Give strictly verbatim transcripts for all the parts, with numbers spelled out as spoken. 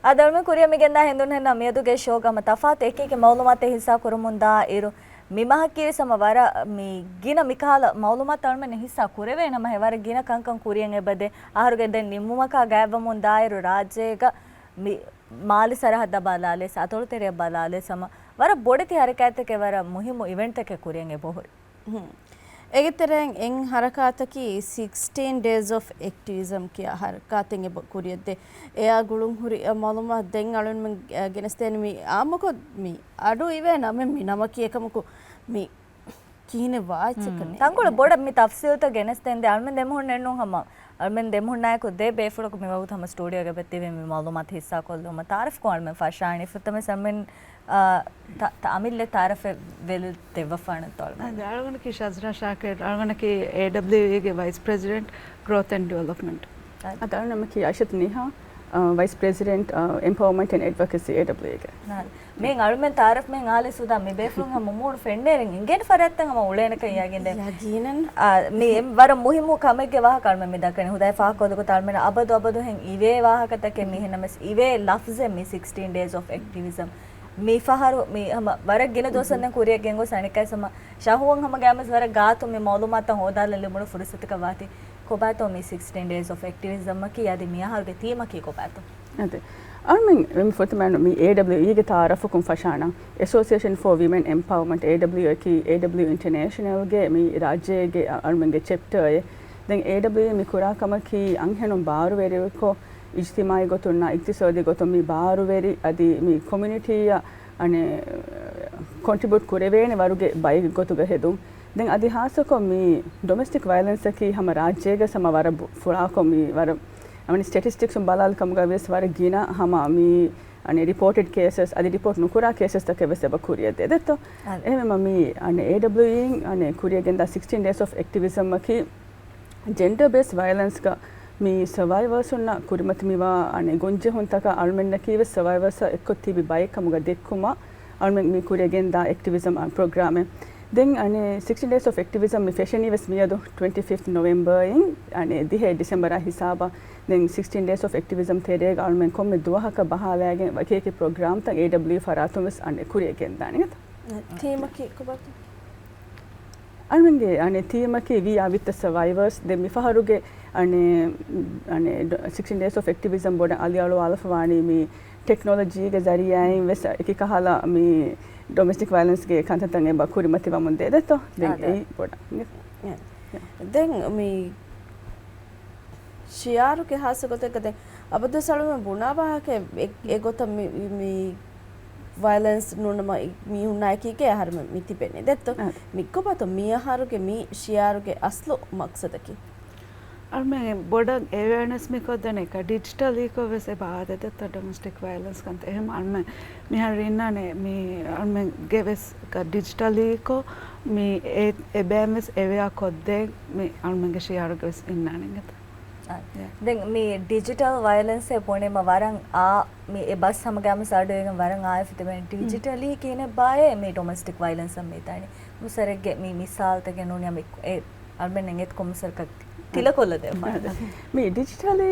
އަދި އަޅުމެން ކުރިއަށް މި ގެންދާ ހިނދުން ހެންނަ މިއަދުގެ ޝޯގަ ހަމަ ތަފާތު އެކި އެކި މައުލޫމާތެއް ހިއްސާ ކުރަމުންދާ އިރު، މި މަހަކީވެސް ހަމަ ވަރަށް މި ގިނަ މިކަހަލަ މައުލޫމާތު އަޅުމެން ހިއްސާ ކުރެވޭ ނަމަ، ހެ ވަރަށް ގިނަ ކަންކަން ކުރިއަށް އެބަދޭ. އަހަރުގެ ދެން ނިންމުމަކާ ގާތްވަމުން ދާއިރު ރާއްޖޭގަ މި މާލެ ސަރަހައްދަށް ބަލާލިޔަސް، އަތޮޅުތެރެއަށް ބަލާލިޔަސް ހަމަ ވަރަށް ބޮޑެތި ހަރަކާތްތަކެއް، ވަރަށް މުހިއްމު އިވެންޓްތަކެއް ކުރިއަށް އެބަހުރި. ހުން. އޭގެ ތެރެއިން އެއް ހަރަކާތަކީ ސިކްސްޓީން ޑޭސް އޮފް އެކްޓިވިޒަމް ކިޔާ ހަރަކާތެއް އެބަ ކުރިއަށްދޭ. އެއާ ގުޅުން ހުރި މައުލޫމާތު ދެން އަޅުންމެން ގެނެސްދޭނެ މި އާއްމުކޮށް މި އަޑު އިވޭ ނަމެއް މި ނަމަކީ އެކަމަކު މި ކިހިނެއް ވާއްޗަކަން ތަންކޮޅެއް ބޮޑަށް މި ތަފްސީލްތައް ގެނެސްދޭން ދޭ. އަޅުމެން ދެމުހުން އެންނުން ހަމަ އަޅުމެން ދެމުހުންނާއެކު ދެ ބޭފުޅަކު މި ވަގުތު ހަމަ ސްޓޫޑިއޯގަ އެބަތިބެ މި މައުލޫމާތު ހިއްސާކޮށްލުމަށް ތާރަފްކޮށް އަޅުމެން ފަށާނީ. ފުރަތަމަ އަޅުމެން އާ، ތަ-، ތަ-، އަމިއްލަ ތާރަފެއް ވެލި ދެއްވަފާނެ ތޮޅު. އަދި އަޅުގަނޑަކީ ޝަޒްރާ ޝާކިރް، އަޅުގަނޑަކީ އޭޑަބްލިއުއީގެ ވައިސް ޕްރެޒިޑެންޓް، ގްރޯތް އެންޑް ޑިވެލޮޕްމަންޓް. އަދި އަޅުގަނޑަކީ އައިޝަތު ނިހާ، އާ، ވައިސް ޕްރެޒިޑެންޓް، އާ، އެމްޕަވަރމަންޓް އެންޑް އެޑްވޮކެސީ، އޭޑަބްލިއުއީގެ. ނާ، މިހެން އަޅުމެން ތާރަފް މިހެން އާލި ސުދާ މި ބޭފުޅުން ހަމަ މޫނު ފެންނޭރެން އިނގޭނެ ފަރާތްތައް ހަމަ އުޅޭނެކަން ޔަގީން ދޭން. ޔަގީނަން. އާ، މި އެ ވަރަށް މުހިއްމު ކަމެއްގެ ވާހަކަ އަޅުމެން މި ދައްކަނީ. ހުދާ ފާހަގަކޮށްލި ގޮތަށް އަޅުމެން އަބަދު އަބަދު ހެން އިވޭ ވާހަކަތަކެއް މިހެން ނަމަވެސް އިވޭ ލަފްޒެއް މި ސިކްސްޓީން ޑޭސް އޮފް އެކްޓިވިޒަމް. މި ފަހަރު މި ހަމަ ވަރަށް ގިނަ ދުވަސް ދެން ކުރިއަށް ގެންގޮސް އަނެއްކާވެސް ހަމަ ޝަހުވަން ހަމަ ގައިމުވެސް ވަރަށް ގާތު މި މައުލޫމާތަށް ހޯދާލަން ލިބުނު ފުރުސަތަކަށް ވާތީ. ކޮބާތޯ މި ސިކްސްޓީން ޑޭސް އޮފް އެކްޓިވިޒަމްއަކީ އަދި މިއަހަރުގެ ތީމަކީ ކޮބާތޯ؟ އެ، އަޅުމެން މި ފުރަތަމަ މި އޭޑަބްލިއުއީގެ ތާރަފަކުން ފަށާނަން. އެސޯސިއޭޝަން ފޯ ވިމެން އެމްޕަވަރމަންޓް، އޭޑަބްލިއުއޭ އަކީ އޭޑަބްލިއު އިންޓަރނޭޝަނަލްގެ މި ރާއްޖޭގެ އަ-، އަޅުމެންގެ ޗެޕްޓަރއެއް. ދެން އޭޑަބްލިއުއީ މި ކުރާ ކަމަކީ އަންހެނުން ބާރުވެރިކޮށް، އިޖްތިމާޢީ ގޮތުންނާ އިޤްތިޞާދީ ގޮތުން މި ބާރުވެރި އަދި މި ކޮމިއުނިޓީއަށް އަނެއް ކޮންޓްރިބިއުޓް ކުރެވޭނެ ވަރުގެ ބައެއް ގޮތުގަ ހެދުން. ދެން އަދި ހާއްސަކޮށް މި ޑޮމެސްޓިކް ވަޔަލެންސްއަކީ ހަމަ ރާއްޖޭގަ ހަމަ ވަރަށް ބު-، ފުޅާކޮށް މި ވަރަށް އަމަނި ސްޓެޓިސްޓިކްސުން ބަލާލި ކަމުގަ ވިޔަސް ވަރަށް ގިނަ ހަމަ މި އަނެއް ރިޕޯޓެޑް ކޭސަސް އަދި ރިޕޯޓް ނުކުރާ ކޭސަސްތަކެއް ވެސް އެބަ ކުރިއަށް ދޭ ދެއްތޯ. އަދި އެހެންވީމަ މި އަނެއް އޭޑަބްލިއުއީން އަނެއް ކުރިއަށް ގެންދާ ސިކްސްޓީން ޑޭސް އޮފް އެކްޓިވިޒަމްއަކީ ޖެންޑަ ބޭސް ވަޔަލެންސްގަ މި ސަވައިވަރސުންނަށް ކުރިމަތި މިވާ އަނެއް ގޮންޖެހުންތަކާ އަޅުމެންނަކީ ވެސް ސަވައިވަރސްއާ އެއްކޮށް ތިބި ބައެއް ކަމުގަ ދެއްކުމަށް އަޅުމެން މި ކުރިއަށް ގެންދާ އެކްޓިވިޒަމް ޕްރޮގްރާމެއް. ދެން އަނެއް ސިކްސްޓީން ޑޭސް އޮފް އެކްޓިވިޒަމް މި ފެށެނީ ވެސް މިއަދު ޓްވެންޓީ ފިފްތް ނޮވެމްބަރއިން އަނެއް ދިހައެއް ޑިސެމްބަރާ ހިސާބަށް. ދެން ސިކްސްޓީން ޑޭސް އޮފް އެކްޓިވިޒަމް ތެރޭގަ އަޅުމެން ކޮންމެ ދުވަހަކަށް ބަހާލައިގެން އެކި އެކި ޕްރޮގްރާމްތައް އޭޑަބްލިއު ފަރާތުން ވެސް އަނެއް ކުރިއަށް ގެންދާނެ. ތީމަކީ ކޮބާތޯ؟ އަޅުމެންގެ އަނެއް ތީމަކީ ވީ އާ ވިތް ދަ ސަވައިވަރސް. ދެން މިފަހަރުގެ އަނެއް، އަނެއް ޑޮ-، ސިކްސްޓީން ޑޭސް އޮފް އެކްޓިވިޒަމް ބޮޑަށް އަލިއަޅުވާލަފަ ވާނީ މި ޓެކްނޮލޮޖީގެ ޒަރީއާއިން ވެސް އެކި ކަހަލަ މި ޑޮމެސްޓިކް ވަޔަލެންސްގެ ކަންތައްތައް އެބަ ކުރިމަތިވަމުން ދޭ ދެއްތޯ. ދެން އާދެ. އެއީ ބޮޑަށް. އެ. ދެން މި ޝިއާރުގެ ހާއްސަ ގޮތެއްގަ ދެން އަބަދުވެސް އަޅުމެން ބުނާ ވާހަކައެއް އެ، އެ ގޮތަށް މި، މި ވަޔަލެންސް ނޫނަމަ މީހުންނާއެކީގެ އަހަރުމެން މި ތިބެނީ ދެއްތޯ؟ އަ. މި ކޮބާތޯ މިއަހަރުގެ މި ޝިއާރުގެ އަސްލު މަޤްޞަދަކީ؟ އަޅުމެން ބޮޑަށް އެވެއަރނެސް މި ކޮށްދޭނެ އެކަ ޑިޖިޓަލީކޮށް ވެސް އެބަ އާދޭ ދެއްތޯ ޑޮމެސްޓިކް ވަޔަލެންސް ކަންތައް. އެހެން އަޅުމެން މިހާރު އިންނާނެ މި އަޅުމެންގެ ވެސް އެކަ ޑިޖިޓަލީކޮށް މި އެ، އެބައިން ވެސް އެވެއާ ކޮށްދޭ މި އަޅުމެންގެ ޝިއާރުގަ ވެސް އިންނާނެ އިނގޭތޯ. އާ. ދެން މި ޑިޖިޓަލް ވަޔަލެންސޭ ބުނީމަ ވަރަށް އާ، މި އެ ބަސް ހަމަގައިމު ސާޑުވެގެން ވަރަށް އާއެ ފިތެމެން ޑިޖިޓަލީ ކިހިނެއްބާއޭ މި ޑޮމެސްޓިކް ވަޔަލެންސަށް މި ދާނީ. މުސަރެއްގެ މި މިސާލްތަކެއް ނޫނިއްޔާ މި އެ އަޅުމެން އެނގޭތަ ކޮންމެސް ވަރަކަށް ތިލަކޮށްލަދޭ. މި ޑިޖިޓަލީ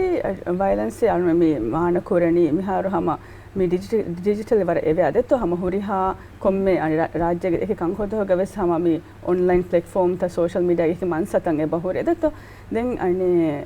ވަޔަލެންސޭ އަޅުމެން މި މާނަ ކުރަނީ މިހާރު ހަމަ މި ޑިޖިޓަ-، ޑިޖިޓަލް ވަރަށް އެވެ. އާދެއްތޯ ހަމަ ހުރިހާ ކޮންމެ އަނި ރާ-، ރާއްޖޭގެ އެކި ކަންކޮށްދުވަހުގަ ވެސް ހަމަ މި އޮންލައިން ޕްލެޓްފޯމްތައް ސޯޝަލް މީޑިއާގެ އެކި މަންސަތައް އެބަ ހުރޭ ދެއްތޯ. ދެން އަނެއް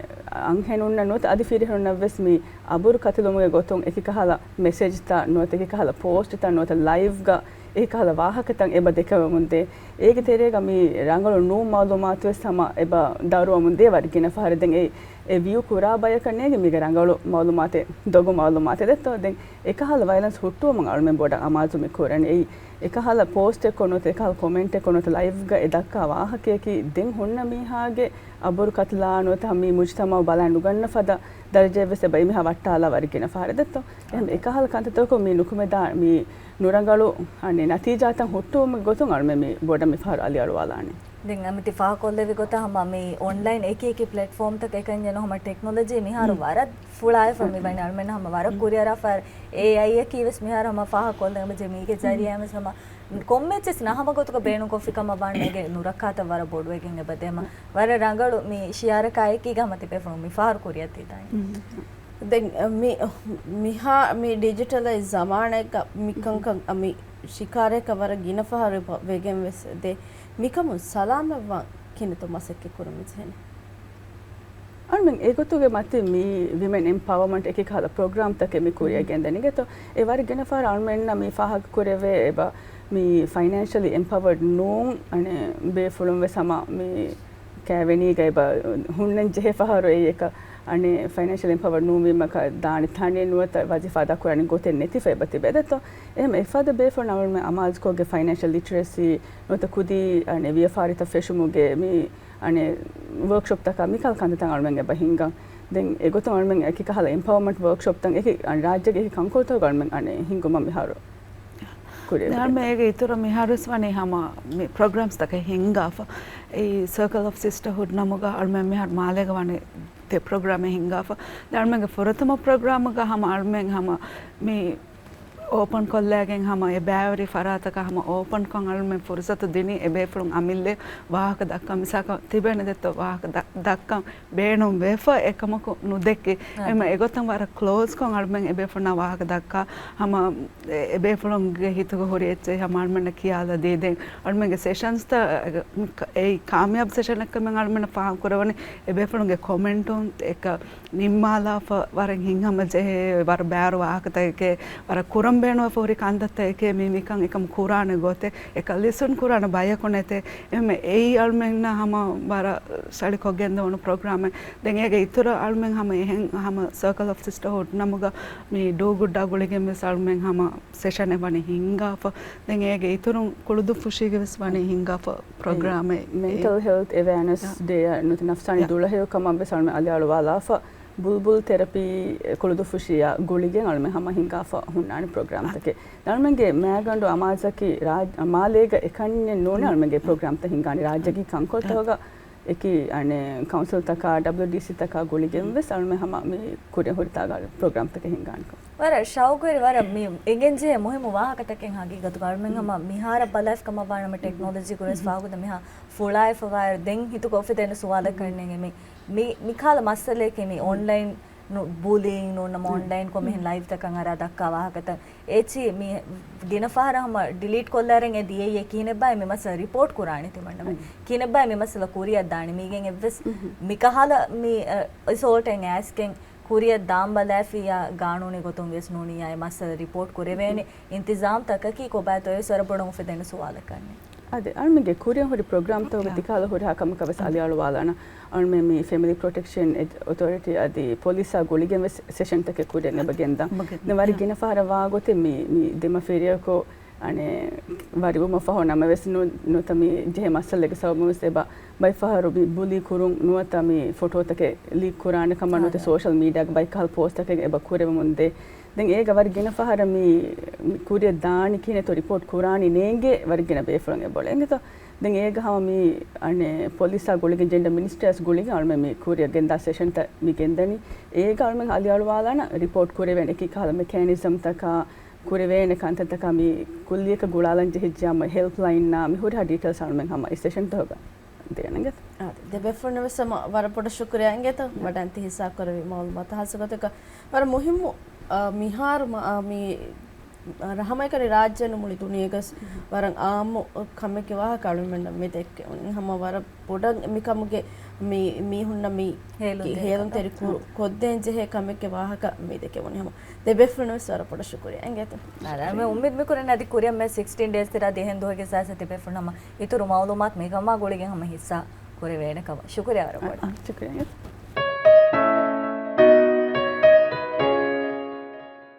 އަންހެނުންނަށް ނުވަތަ އަދި ފިރިހެނުންނަށް ވެސް މި އަބުރު ކަތިލުމުގެ ގޮތުން އެކި ކަހަލަ މެސެޖްތައް ނުވަތަ އެކި ކަހަލަ ޕޯސްޓްތައް ނުވަތަ ލައިވްގަ އެކި ކަހަލަ ވާހަކަތައް އެބަ ދެކެވެމުން ދޭ. އޭގެ ތެރޭގަ މި ރަނގަޅު ނޫން މައުލޫމާތު ވެސް ހަމަ އެބަ ދައުރުވަމުން ދޭ ވަރަށް ގިނަ ފަހަރެއް. ދެން އެ، އެ ވިއު ކުރާ ބަޔަކަށް ނޭނގެ މީގެ ރަނގަޅު މައުލޫމާތެއް، ދޮގު މައުލޫމާތެއް ދެއްތޯ. ދެން އެކަހަލަ ވަޔަލެންސް ހުއްޓުވުމަށް އަޅުމެން ބޮޑަށް އަމާޒު މި ކުރަނީ. އެއީ އެކަހަލަ ޕޯސްޓެއްކޮށް ނުވަތަ އެކަހަލަ ކޮމެންޓެއްކޮށް ނުވަތަ ލައިވްގަ އެ ދައްކާ ވާހަކަޔަކީ ދެން ހުންނަ މީހާގެ އަބުރު ކަތިލާ ނުވަތަ މި މުޖުތަމައު ބަލައި ނުގަންނަ ފަދަ ދަރަޖައެއް ވެސް އެބަ އެމީހާ ވައްޓާލާ ވަރަށް ގިނަ ފަހަރެއް ދެއްތޯ. އެހެން އެކަހަލަ ކަންތައްތަކުން މި ނުކުމެދާ މި ނުރަނގަޅު އަނެއް ނަތީޖާތައް ހުއްޓުވުމުގެ ގޮތުން އަޅުމެން މި ބޮޑަށް މި ފަހަރު އަލިއަޅުވާލާނީ. ދެން އަމިތި ފާހަގަކޮށްލެވި ގޮތަށް ހަމަ މި އޮންލައިން އެކި އެކި ޕްލެޓްފޯމްތަކަށް އެކަންޏެއް ނޫން ހަމަ ޓެކްނޮލޮޖީ މިހާރު ވަރަށް ފުޅާއެފަ މި ވަނީ. އަޅުމެން ހަމަ ވަރަށް ކުރިއަރާފަ އޭއައިއަކީ ވެސް މިހާރު ހަމަ ފާހަގަކޮށްލަން އެބަޖެހޭ މީގެ ޒަރީއާ ވެސް ހަމަ ކޮންމެ އެއްޗެއް ނަހަމަ ގޮތުގަ ބޭނުންކޮށްފި ކަމަށް ވާން އޭގެ ނުރައްކާތައް ވަރަށް ބޮޑުވެގެން އެބަދޭ. ހަމަ ވަރަށް ރަނގަޅު މި ޝިއާރަކާ އެކީގަ ހަމަ ތިބޭފުޅުން މި ފާހަރު ކުރިއަށް ދީދާނެ. ދެން މި މިހާ މި ޑިޖިޓަލައިޒް ޒަމާނެއްގަ މިކަންކަން މި ޝިކާރައަކަށް ވަރަށް ގިނަ ފަހަރު ވެގެން ވެސް ދޭ. މިކަމުން ސަލާމަތްވާން ކިހިނެއްތޯ މަސައްކަތް ކުރަން މިޖެހެނީ؟ އަޅުމެން އެގޮތުގެ މަތިން މި ވިމެން އެމްޕަވަރމަންޓް އެކި ކަހަލަ ޕްރޮގްރާމްތަކެއް މި ކުރިއަށް ގެންދަނީ. އިނގޭތޯ އެ ވަރަށް ގިނަ ފަހަރަށް އަޅުމެންނަށް މި ފާހަގަ ކުރެވޭ އެބަ މި ފައިނޭންޝަލީ އެމްޕަވަރޑް ނޫން އަނެއް ބޭފުޅުން ވެސް ހަމަ މި ކައިވެނީގަ އެބަ ހުންނަން ޖެހޭ ފަހަރު އެއީ އެކަ އަނެއް ފައިނޭންޝަލް އެމްޕަވަރޑް ނޫންވީމަ ދާނެ ތަނެއް ނުވަތަ ވަޒީފާ އަދާކުރާނެ ގޮތެއް ނެތިފަ އެބަ ތިބޭ. ދެއްތޯ އެހެން އެފަދަ ބޭފުޅުން އަޅުމެން އަމާޒުކޮށްގެން ފައިނޭންޝަލް ލިޓަރެސީ ނުވަތަ ކުދީ އަނެއް ވިޔަފާރިތައް ފެށުމުގެ މި އަނެއް ވޯކްޝޮޕްތަކާ މިކަހަލަ ކަންތައްތައް އަޅުމެން އެބަ ހިންގަން. ދެން އެގޮތުން އަޅުމެން އެކި ކަހަލަ އެމްޕަވަރމަންޓް ވޯކްޝޮޕްތައް އެކި ރާއްޖޭގެ އެކި ކަންކޮޅުތަކުގަ އަޅުމެން އަނެއް ހިންގުމަށް މިހާރު ކުރެވިގެން. އަޅުމެން އޭގެ އިތުރަށް މިހާރުވެސް ވަނީ ހަމަ މި ޕްރޮގްރާމްސްތަކެއް ހިންގާފަ. އެއީ ސަރކަލް އޮފް ސިސްޓަހުޑް ނަމުގަ އަޅުމެން މިހާރު މާލޭގަ ވަނީ ތި ޕްރޮގްރާމެއް ހިންގާފަ. ދެން އަޅުމެންގެ ފުރަތަމަ ޕްރޮގްރާމުގަ ހަމަ އަޅުމެން ހަމަ މި އޯޕަން ކޮށްލައިގެން ހަމަ އެ ބައިވެރި ފަރާތަކަށް ހަމަ އޯޕަންކޮށް އަޅުމެން ފުރުސަތު ދިނީ އެ ބޭފުޅުން އަމިއްލަ ވާހަކަ ދައްކަން. މިސާލަކަށް ތިބޭނެ ދެއްތޯ ވާހަކަ ދަ-، ދައްކަން ބޭނުން ވެފަ އެކަމަކު ނުދެއްކި. އެމަ އެގޮތަށް ވަރަށް ކްލޯޒްކޮށް އަޅުމެން އެބޭފުޅުންނާ ވާހަކަ ދައްކާ ހަމަ އެ-، އެބޭފުޅުންގެ ހިތުގަ ހުރި އެއްޗެއް ހަމަ އަޅުމެންނަށް ކިޔާލަދީ. ދެން އަޅުމެންގެ ސެޝަންސްތައް އެ-، އެއީ ކާމިޔާބު ސެޝަނެއްކަމެއް އަޅުމެންނަށް ފާހަގަކުރެވުނީ އެބޭފުޅުންގެ ކޮމެންޓުން އެކަ ނިންމާލާފަ ވަރަށް ހިތްހަމަޖެހޭ، ވަރަށް ބައިވަރު ވާހަކަތަކެކޭ، ވަރަށް ކުރަން ބޭނުންވެފަ ހުރި ކަންތައްތަކެކޭ، މީ މިކަން އެކަމަކު ކުރާނެ ގޮތެއް، އެކަ ލިސަން ކުރާނެ ބަޔަކު ނެތޭ. އެހެންވެ އެއީ އަޅުމެންނަށް ހަމަ ވަރަށް ސަޅިކޮށް ގެންދަވަނު ޕްރޮގްރާމެއް. ދެން އޭގެ އިތުރަށް އަޅުމެން ހަމަ އެހެން ހަމަ ސަރކަލް އޮފް ސިސްޓަހުޑް ނަމުގަ މި ޑޫ ގުޑްއާ ގުޅިގެން ވެސް އަޅުމެން ހަމަ ސެޝަނެއް ވަނީ ހިންގާފަ. ދެން އޭގެ އިތުރުން ކުޅުދުއްފުށީގެ ވެސް ވަނީ ހިންގާފަ ޕްރޮގްރާމެއް. މެންޓަލް ހެލްތް އެވެއަނެސް ޑޭ ނުވަތަ ނަފްސާނީ ދުޅަހެޔޮކަމަށް ވެސް އަޅުމެން އަލިއަޅުވާލާފަ. ބުލްބުލް ތެރަޕީ ކުޅުދުއްފުށީއާ ގުޅިގެން އަޅުމެން ހަމަ ހިންގާފަ ހުންނާނެ ޕްރޮގްރާމްތަކެއް. އަޅުމެންގެ މައިގަނޑު އަމާޒަކީ ރާ-، މާލޭގަ އެކަންޏެއް ނޫނޭ އަޅުމެންގެ ޕްރޮގްރާމްތައް ހިންގާނީ. ރާއްޖޭގެ ކަންކޮޅުތަކުގަ އެކި އަނެއް ކައުންސިލްތަކާ، ޑަބްލިއުޑީސީތަކާ ގުޅިގެން ވެސް އަޅުމެން ހަމަ މި ކުރިއަށް ހުރިތާގަ ޕްރޮގްރާމްތަކެއް ހިންގާނެ. ވަރަށް ޝައުގުވެރި، ވަރަށް މި އެނގެންޖެހޭ މުހިއްމު ވާހަކަތަކެއް ހަގީގަތުގަ އަޅުމެން ހަމަ މިހާރަށް ބަލާފި ކަމަށް ވާނަމަ ޓެކްނޮލޮޖީ ގުޅޭސް ފާގުތަ މިހާ ފުޅާއެފަވާއިރު ދެން ހިތުގަ އުފެދޭނެ ސުވާލަކަށް ނޭނގެ މި، މި، މިކާލަ މައްސަލައެކޭ މި އޮންލައިން ނު-، ބުލީން ނޫން ނަމަ އޮންލައިން ކޮމެހެން ލައިވްތަކަށް އަރާ ދައްކާ ވާހަކަތައް އޭޗި މި ގިނަ ފަހަރަށް ހަމަ ޑިލީޓް ކޮށްލާރެން އެ ދިޔައީ ކިހިނެއްބާއި މި މައްސަލަ ރިޕޯޓް ކުރާނެ ތިމަންނަމެ. ކިހިނެއްބާއި މި މައްސަލަ ކުރިއަށް ދާނެ. މީގެން އެއްވެސް މިކަހަލަ މި، އަ، އިސޯލްޓެއް އައިސްގެން ކުރިއަށް ދާން ބަލާފިއްޔާ ގާނޫނީ ގޮތުން ވެސް ނޫނިއްޔާ އެ މައްސަލަ ރިޕޯޓް ކުރެވޭނެ އިންތިޒާމްތަކަކީ ކޮބާތޯ އެވެސް ވަރަށް ބޮޑަށް އުފެދޭނެ ސުވާލަކަށް ނެތް. އަދި އަޅުމެންގެ ކުރިއަށް ހުރި ޕްރޮގްރާމްތަކުގެ ތިކަހަލަ ހުރިހާ ކަމަކަށް ވެސް އަލިއަޅުވާލާނަން. އަޅުމެން މި ފެމިލީ ޕްރޮޓެކްޝަން އެ-، އޮތޯރިޓީ އަދި ޕޮލިސާ ގުޅިގެން ވެސް ސެޝަންތަކެއް ކުރިއަށް އެބަ ގެންދާ. ދެން ވަރަށް ގިނަ ފަހަރަށް ވާ ގޮތެއް މި، މި ދެމަފިރިޔަކު އަނެއް ވަރިވުމަށް ފަހު ނަމަވެސް ނު-، ނުވަތަ މި ޖެހޭ މައްސަލައިގެ ސަބަބުން ވެސް އެބަ ބައެއް ފަހަރު މި ބުލީ ކުރުން ނުވަތަ މި ފޮޓޯތަކެއް ލީކް ކުރާނެ ކަމަށް ނުވަތަ ސޯޝަލް މީޑިއާގެ ބައެއް ކަހަލަ ޕޯސްޓްތަކެއް އެބަ ކުރެވެމުން ދޭ. ދެން އޭގަ ވަރަށް ގިނަ ފަހަރަށް މި، މި ކުރިއަށް ދާނީ ކިހިނެއްތޯ ރިޕޯޓް ކުރާނީ ނޭނގޭ ވަރަށް ގިނަ ބޭފުޅުން އެބަ އުޅޭ. އިނގޭތޯ؟ ދެން އޭގަ ހަމަ މި އަނެއް ޕޮލިސާ ގުޅިގެން ޖެންޑަ މިނިސްޓަރސް ގުޅިގެން އަޅުމެން މި ކުރިއަށް ގެންދާ ސެޝަންތައް މި ގެންދަނީ. އޭގަ އަޅުމެން އަލިއަޅުވާލާނަން ރިޕޯޓް ކުރެވޭނެ އެކި ކަހަލަ މެކޭނިޒަމްތަކާ ކުރެވޭނެ ކަންތައްތަކާ މި ކުއްލިއަކަށް ގުޅާލަން ޖެހިއްޖާމަ ހެލްޕްލައިންނާ މި ހުރިހާ ޑީޓެއިލްސް އަޅުމެން ހަމަ އެ ސެޝަންތަކުގަ ދޭނެ. އާ، ދެބޭފުޅުން ވެސް ހަމަ ވަރަށް ބޮޑަށް ޝުކުރިއްޔާ އިނގޭތޯ ވަޑައިން ތި ހިއްސާ ކުރެވި މައުލޫމާތަށް. ހާއްސަ ގޮތަކަށް ވަރަށް މުހިއްމު، އާ، މިހާރު މަ-، އާ، މި ރަހަމަތްކަރި ރާއްޖެއިން މުޅި ދުނިޔޭގަސް ވަރަށް އާއްމު ކަމެއްގެ ވާހަކަ އަޅުމެންނަށް މި ދެއްކެވުނީ. ހަމަ ވަރަށް ބޮޑަށް މިކަމުގެ މި މީހުންނަށް މި ހޭލުންތެރިކަން. ހޭލުންތެރިކޮށްދޭން ޖެހޭ ކަމެއްގެ ވާހަކަ މި ދެކެވުނީ. ހަމަ ދެބޭފުޅުން ވެސް ވަރަށް ބޮޑަށް ޝުކުރިއްޔާ އިނގޭތޯ. އަދި އަޅުމެން އުއްމީދު މި ކުރަނީ އަދި ކުރިއަށް މެ ސިކްސްޓީން ޑޭސް ތެރޭ އަދި އެހެން ދުވަހެއްގެ ސައިސް ތިބޭފުޅުން ހަމަ އިތުރު މައުލޫމާތު މިކަމާ ގުޅިގެން ހަމަ ހިއްސާ ކުރެވޭނެ ކަމަށް. ޝުކުރިއްޔާ ވަރަށް ބޮޑަށް. އާ، ޝުކުރިއްޔާ.